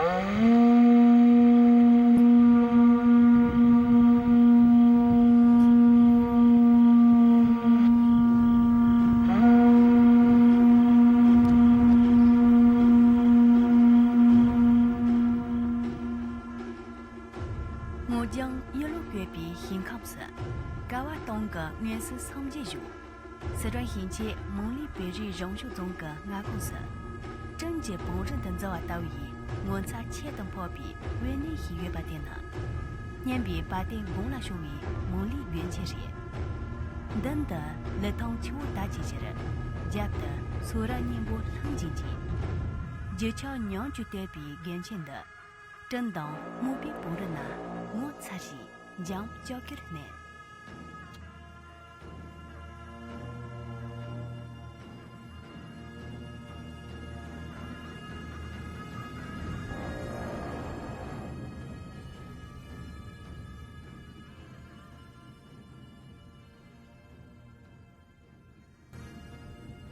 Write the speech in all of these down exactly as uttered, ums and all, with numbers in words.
སྔོ་ལྗང་གཡུ་ལོ་བཀོད་པའི་ཞིང་ཁམས་སུ། ཀ་བ་སྟོང་གི་དངོས་སུ་སངས་རྒྱས་བཞུགས། སི་ཁྲོན་ཞིང་ཆེན་མུའུ་ལི་བོད་རིགས་རང་སྐྱོང་རྫོང་གི་མངའ་ཁོངས་སུ། སྤྲིན་གྱི་བང་རི་འདི་འཛུལ་བ་ལྟ་བུ་ཡི་ངོ་མཚར་ཁྱད་དུ་འཕགས་པའི་དབེན་གནས་ཤིག་ཡོད་པ་དེ་ནི། སྙན་པའི་བ་དན་དགུང་ལ་བྱུང་བའི་མུའུ་ལི་དགོན་ཆེན་རེད། མདུན་དུ་ལི་ཐང་ཆུ་བོ་དར་ཅིག་བཞུར། རྒྱབ་ཏུ་སོ་ར་སྙིང་པོ་ལྷུང་བྱེད་ཅིང་། རྒྱུ་ཆ་ཉུང་ཅུང་བསྟོད་པའི་དགོན་ཆེན་འདི། སྤྲིན་དང་སྨུག་པའི་བང་རི་ན་ངོ་མཚར་ཞིང་འཇམ་ཅོག་གེར་གནས།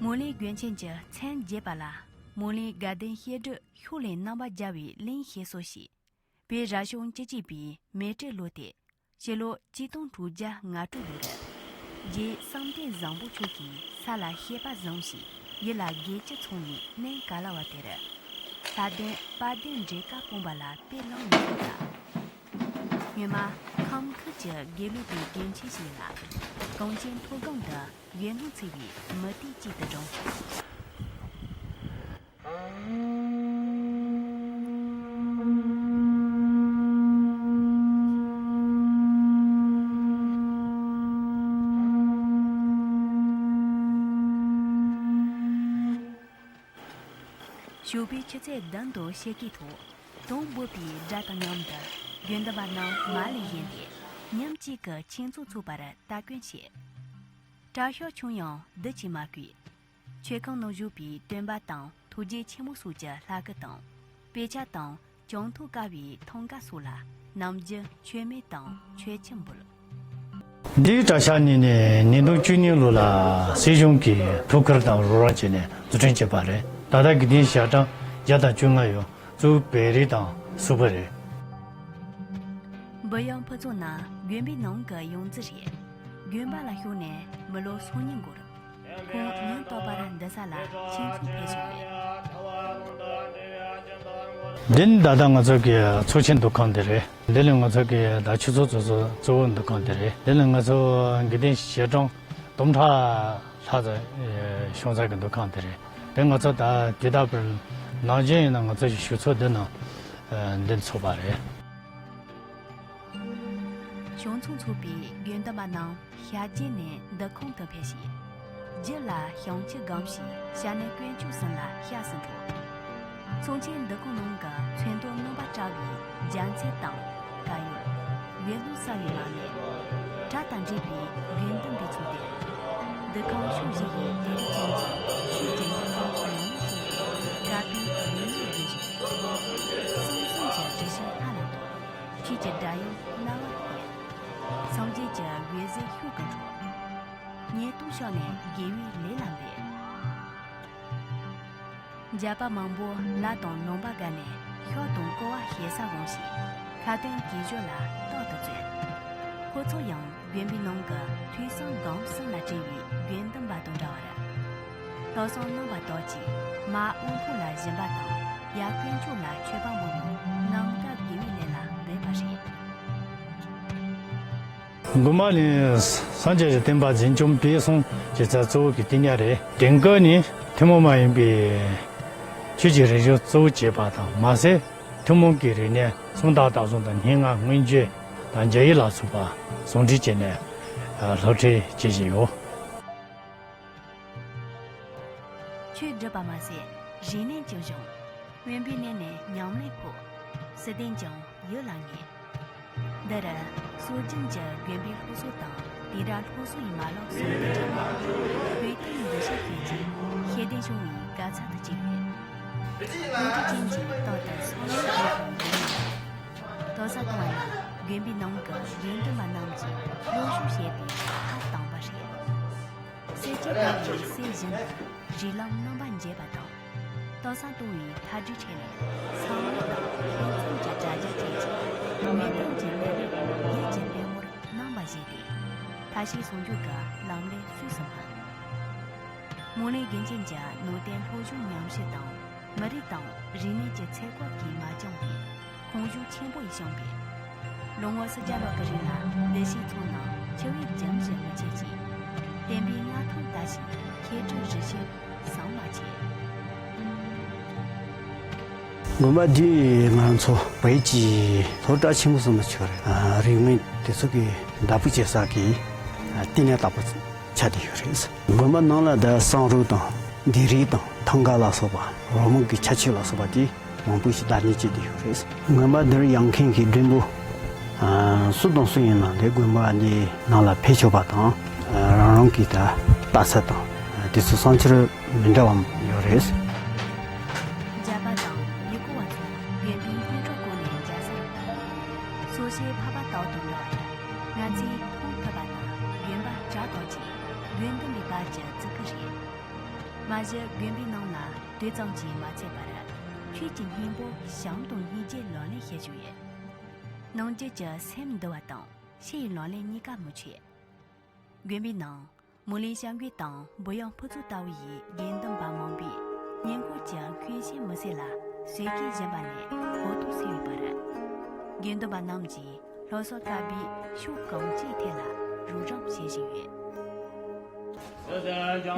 མུའུ་ལི་དགོན་ཆེན་གྱི་མཚན་བརྗེས་པ་ལ། མུའུ་ལི་དགའ་ལྡན་བཤད་སྒྲུབ་ཤུགས་ལས་རྣམ་པར་རྒྱལ་བའི་གླིང་ཞེས་སོ་ཞེས། བོད་རབ་བྱུང་བཅུ་གཅིག་པའི་མེ་སྤྲེལ་ལོ་སྟེ། སྤྱི་ལོ་གཅིག་སྟོང་དྲུག་བརྒྱ་ལྔ་དྲུག་ལོ་རུ། རྗེ་བསམ་གཏན་བཟང་པོ་མཆོག་གིས་ས་ལ་བཤད་པ་བཟུང་ཞིང་ཡུལ་ལ་དགེ་བཅུ་ཚང་བའི་གནས་ག་ལ་བ་དེར། ལྷ་ལྡན་དཔལ་ལྡན་འབྲས་དཀར་སྤུངས་པ་ལ་དཔེ་བླངས་ཡོད་པ་དང་། སྔོན་མ་ཁམས་ཁུལ་གྱི་དགེ་ལུགས་པའི་དགོན་ཆེན་ཞིག་ལ། གངས་ཅན་མཐོ་སྒང་དུ་འོད་སྣང་འཚེར་བའི་མུ་ཏིག་ཅིག་ཏུ་བགྲངས། ཞོགས་པའི་ཆུ་ཚོད་བདུན་དང་ཕྱེད་ཀའི་ཐོག་དུང་འབོད་པའི་སྒྲ་དང་མཉམ་དུ་དགེ་འདུན་པ་རྣམས་མར་ལ་བཞེངས་ཏེ་ཉིན་གཅིག་གི་ཆོས་ཚོགས་ཚོགས་པར་སྟ་གོན་བྱས། དྲག་ཤུགས་ཆུང་ཡང་སྡུག་ཅིང་མ་གུས། མཆོད་ཁང་ནང་བཞུགས་པའི་སྟོན་པ་དང་ཐུགས་རྗེ་ཆེན་པོ་སོགས་ཀྱི་ལྷ་སྐུ་དང་། དཔེ་ཆ་དང་གྱང་ཐོག་དཀར་བའི་ཐང་ག་སོགས་ལ་ནམ་རྒྱུན་མཆོད་མེ་དང་མཆོད་ཆུ་འབུལ། འདིའི་གྲྭ་ཤག་ནི་ནི་ཉིས་སྟོང་བཅུ་གཉིས་ལོ་ལ་སྲིད་གཞུང་གིས་ཐུགས་ཁུར་དང་རོགས་རམ་བྱས་ནས་འཛུགས་སྐྲུན་བྱས་པ་རེད། ད་ལྟ་དགེ་ལྡན་ཞལ་གྲངས་བརྒྱ་དང་བཅོ་ལྔ་ཡོད། གཙོ་བོ་བོད་རིགས་དང་སུ་བོད་རེད། འབུ་ཡོང་ཕུན་ཚོགས་ནི་དགོན་པའི་ནང་གི་ཡོངས་འཛིན་རེད། དགོན་པ་ལ་ཞུགས་ནས་མི་ལོ་སོ་གཉིས་འགོར། ཁོང་ཉིན་རྟག་པར་འདི་ས་ལ་ཆོས་ཚོགས་ཕེབས་བཞིན་ཡོད། འདི་ནི་ད་ལྟ་ང་ཚོ་གི་ཚོགས་ཆེན་འདུ་ཁང་དེ་རེད། འདི་ནི་ང་ཚོ་གི་ད་ཆོས་ཚོགས་ཚོགས་གཙོ་གཙོ་བོ་འདུ་ཁང་དེ་རེད། འདི་ནི་ང་ཚོ་དགེ་ལྡན་ཞལ་གྲངས་དུམ་གྲངས་ལྷག་ཙམ་བྱུང་ས་གི་འདུ་ཁང་དེ་རེད། དེ་ང་ཚོ་ད་དུས་རྟག་པར་ནམ་རྒྱུན་ཡིན་ན་ང་ཚོ་ཞིག་ཞུགས་ཚོགས་འདི་ནང་འདི་ཚོགས་པ་རེད། བྱང་ཚོང་ཚོགས་པའི་དགེ་འདུན་པ་རྣམས་ཞལ་རྒྱུན་ནས་འདུ་ཁང་དུ་ཕེབས་ཤིང་། རྒྱུ་ལ་བྱང་ཆུབ་སྒོམ་ཞིང་ཞལ་ནས་དཀོན་མཆོག་གསུམ་ལ་སྐྱབས་སུ་འགྲོ། ཚོང་ཆེན་འདུ་ཁང་ནང་གི་ཚོན་མདོག་རྣམ་པར་བཀྲ་བའི་རྒྱ་མཚན་དང་དཀར་ཡོལ། འོད་སྣང་གསལ་བའི་མར་མེ། གྲྭ་དང་འདྲེས་པའི་དགེ་འདུན་པའི་ཚོགས་དེ། འདུ་ཁང་ཕྱོགས་བཞི་ཡི་ལས་རིགས་ཅན་གྱི་ཆོས་ཀྱི་སྙན་ངག་ཉམས་ལེན་བྱེད་པའི་གྲྭ་པའི་ལས་གནས་སྒྲུབ་བཞིན་པས། གསང་གསུམ་གྱི་འདྲི་ཞིང་ལྷ་ལ་འདུད། ཆོས་ཀྱི་སྒྲ་དབྱངས་རྣ་བར་སྙན། སངས་རྒྱས་ཀྱི་འོད་ཟེར་ཤུགས་ཀྱིས་འཕྲོ། ཉེས་ལྟུང་བཤགས་ནས་དགེ་བའི་ལས་ལ་འབད། མཇལ་པ་མང་པོ་ལ་དང་ལུང་པ་བརྒལ་ནས་ཤོག་དང་ཀོ་བ་ཞེ་ས་འོང་ཞིང་ཁ་ཏོན་གྱི་ཞོར་ལ་རྟག་ཏུ་བརྩོན། ཁོ་ཚོ་ཡང་དགོན་པའི་ནང་གི་ཐོས་བསམ་སྒོམ་གསུམ་ལ་བྲེལ་བའི་དགེ་འདུན་པ་དང་འདྲ་བར། དེང་སང་རྣམ་པ་དག་ཅིག་མ་དབུལ་ཕོངས་ལ་ཞུམ་པ་དང་ཡར་དཀོན་མཆོག་ལ་མཆོད་པ་མང་བའི་ནམ་མཁའ་དགེ་བའི་ལས་ལ་འབད་པ་རེད། དགོན་པ་ནི་སངས་རྒྱས་ཀྱི་བསྟན་པ་འཛིན་སྐྱོང་སྤེལ་གསུམ་བྱེད་ས་གཙོ་བོ་གི་རྟེན་ཡ་རེད། དེང་སྐབས་ནི་ཐུན་མོང་མ་ཡིན་པའི་ཆོས་ཀྱི་རིག་གཞུང་གཙོ་བོ་བྱེད་པ་དང་མ་ཟད། ཐུན་མོང་གི་རིག་གནས་སུམ་རྟགས་བཏགས་གསུམ་དང་སྙན་ངག་མངོན་བརྗོད་དང་རྒྱ་ཡིག་ལ་སོགས་པ་ཟུང་འབྲེལ་བྱས་ནས་སློབ་ཁྲིད་བྱེད་བཞིན་ཡོད། ཆོས་སྒྲུབ་པ་མ་ཟད་རིག་གནས་ཀྱང་སྦྱོང་། དབེན་པའི་གནས་ནས་ཉམས་ལེན་ཕོག། བསིལ་ལྡན་ཀྱང་ཡུལ་ལ་ངེས། འདི་རུ་སྲོལ་རྒྱུན་གྱི་དགོན་པའི་སློབ་གསོ་དང་དེ་འདྲ་སློབ་གསོ་ཡི་མ་ལག་གསུམ་དུ་བྲལ་བའི་བོད་ཀྱི་འདུ་ཤེས་ཤེས་ཀྱི་ཤེས་ལྡན་བྱུང་བའི་དགའ་ཚལ་དུ་གྱུར་ཡོད། སློབ་ཁྲིད་ཅན་གྱི་རྟག་ཏུ་སངས་རྒྱས་དགོས་པའི་ཡུལ་ཡིན། དེང་སང་དུ་བ་ནི་དགོན་པའི་ནང་གི་དགེ་འདུན་པ་རྣམས་ཀྱིས་སློབ་ཞུགས་བྱེད་པའི་ཐབས་དམ་པ་རེད། གསེར་གྱི་ལྡེབས་ཀྱིས་གསེར་བཞེངས་པས་རིགས་ལམ་རྣམ་པར་འབྱེད་པ་དང་། དེང་སང་དུ་བའི་ཐ་སྒྲིག་ཁྲིད་ནས་ཚང་མ་དང་ མི་ཐང་གི་ལས་རིགས་ཡིད་ཀྱི་པད་མོར་སྣང་བ་བཞད་དེ། མཐའ་བཞིའི་ཟུང་འཇུག་གི་ལམ་ལས་སུས་སུ་སྨྲ། མུ་ལེ་རྒན་ཆེན་གྱི་ནང་བསྟན་ལྷོ་བཞུགས་ཉམས་ཞིབ་དང་། མི་རིགས་དང་རིག་གནས་ཀྱི་ཚད་བཀག་གིས་མ་བཅིངས་པའི་ཁོངས་ཞུགས་ཆེན་པོ་ཡིས་བསྐྱངས་པས། ལོ་ངོ་སུམ་བརྒྱ་ལྷག་གི་རིང་ལ་འདུ་ཤེས་ཚང་ནང་འཆི་བའི་རྒྱུན་བཞིན་མི་ཆད་ཅིང་། བསྟན་པའི་མངའ་ཐང་དར་ཞིང་མཁས་གྲུབ་རིས་བཞིན་ཟམ་མ་ཆད། དགོན་པ་འདི་ང་རང་ཚོ་བོད་ཀྱི་སློབ་གྲྭ་ཆེན་མོ་ཟེར་ན་ཆོག་རེད། ཨ། རིག་གནས་དེ་ཚོ་གི་བདག་པོ་བྱེད་ས་གི་ཨ་བསྟི་གནས་ལྟ་བུ་ཆགས་བསྡད་ཡོད་རེད། དགོན་པ་ནང་ལ་ད་བསང་རུ་དང་ལྡེབས་རིས་དང་ཐང་ག་ལ་སོགས་པ། རོལ་མོ་གི་ཆ་ཆས་ལ་སོགས་པ་དེ་མང་པོ་ཞིག་བདག་གཉེར་བྱས་བསྡད་ཡོད་རེད། དགོན་པ་འདིར་ཡོང་མཁན་གྱི་མགྲོན་པོ་ཨ་སུ་དང་སུ་ཡིན་ན་དེ་དགོན་པ་འདིའི་ནང་ལ་ཕེབས་ཆོག་པ་དང་། ཨ་རང་རང་གི་ད་རྟགས་གསལ་དང་དེ་ཚོ་བསམ་འཆར་མི་འདྲ་བ་ཡོད་རེད། མཇལ་པ་དང་ཡུལ་སྐོར་བ་ཚོ་དགོན་པའི་སྔོན་འགྲོ་སྒོ་ནས་མཇལ་སར་འོང་། སོ་སོའི་ཕ་པ་ལྟ་བུ་དང་འདྲ་བར། ང་ཚོས་མཐོང་ཐུབ་པ་ན་དགོན་པ་གྲྭ་དག་ཅིག་དགོན་འདུན་པའི་བར་གྱི་བརྩི་བཀུར་རེད། མ་གཞི་དགོན་པའི་ནང་ལ་དེ་ཙམ་གྱིས་མ་ཚད་པར། ཆོས་ཀྱི་སྙིང་པོ་བྱམས་དང་སྙིང་རྗེ་ལག་ལེན་བྱེད་བཞིན་ཡོད། ནང་རྒྱུད་ཀྱི་སེམས་འདུལ་བ་དང་ཕྱི་ཡི་ལག་ལེན་གཉིས་ཀ་མུ་མཆུ། དགོན་པའི་ནང་མུ་ལེ་བྱ་རྒོད་དང་འབུ་ཡང་ཕུ་ཚུ་ལྟ་བུ་ཡི་དགེ་འདུན་པ་མང་པོས་ཉེ་འཁོར་གྱི་མཁན་ཆེན་མི་སེར་ལ་ཟས་གོས་སྦྱིན་པ་ནས་གོ་ཐོས་སུ་ཡོད་པར། དགེ་འདུན་པ་རྣམས་ཀྱིས་སློབ་གསོ་ལྟ་བུའི་ཕྱོགས་གང་ཅིའི་ཐད་ལ་རོགས་རམ་བྱེད་བཞིན་ཡོད།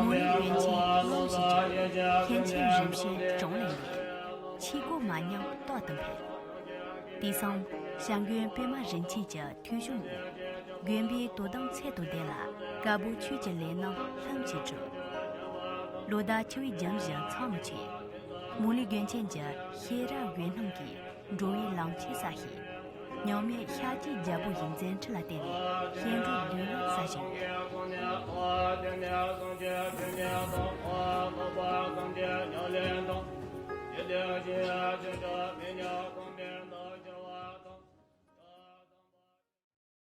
མུ་ལེ་ཡོན་ཆེན་རྣམ་བཞི་ཀྱང་མཁན་ཆེན་རིན་ཆེན་གྲངས་ལས་འདས། ཆོས་སྒོ་མ་ཉམས་རྟག་ཏུ་འཕེལ། དེང་སང་བྱ་རྒོད་པད་མ་རིན་ཆེན་གྱི་ཐོས་བྱུང་ངོ་། དགོན་པའི་དོ་དམ་ཚད་དང་ལྡན་ལ་དཀར་པོ་ཆོས་ཀྱི་ལས་རྣམས་ལྷུན་གྱིས་གྲུབ། ལོ་ཟླ་འཆི་བའི་རྒྱུན་བཞིན་ཚང་མི་ཆད། མུ་ལེ་དགོན་ཆེན་གྱི་ཤེས་རབ་འོད་སྣང་གིས་འགྲོ་བའི་ལམ་ཆས་གསལ་ཞིང་། མྱོང་མེད་ཤཱཀྱའི་རྒྱལ་པོ་ཡི་མཛད་འཕྲིན་ལ་བརྟེན་ནས་སྐྱེ་འགྲོའི་ལུས་ལ་གསལ་ཞིང་།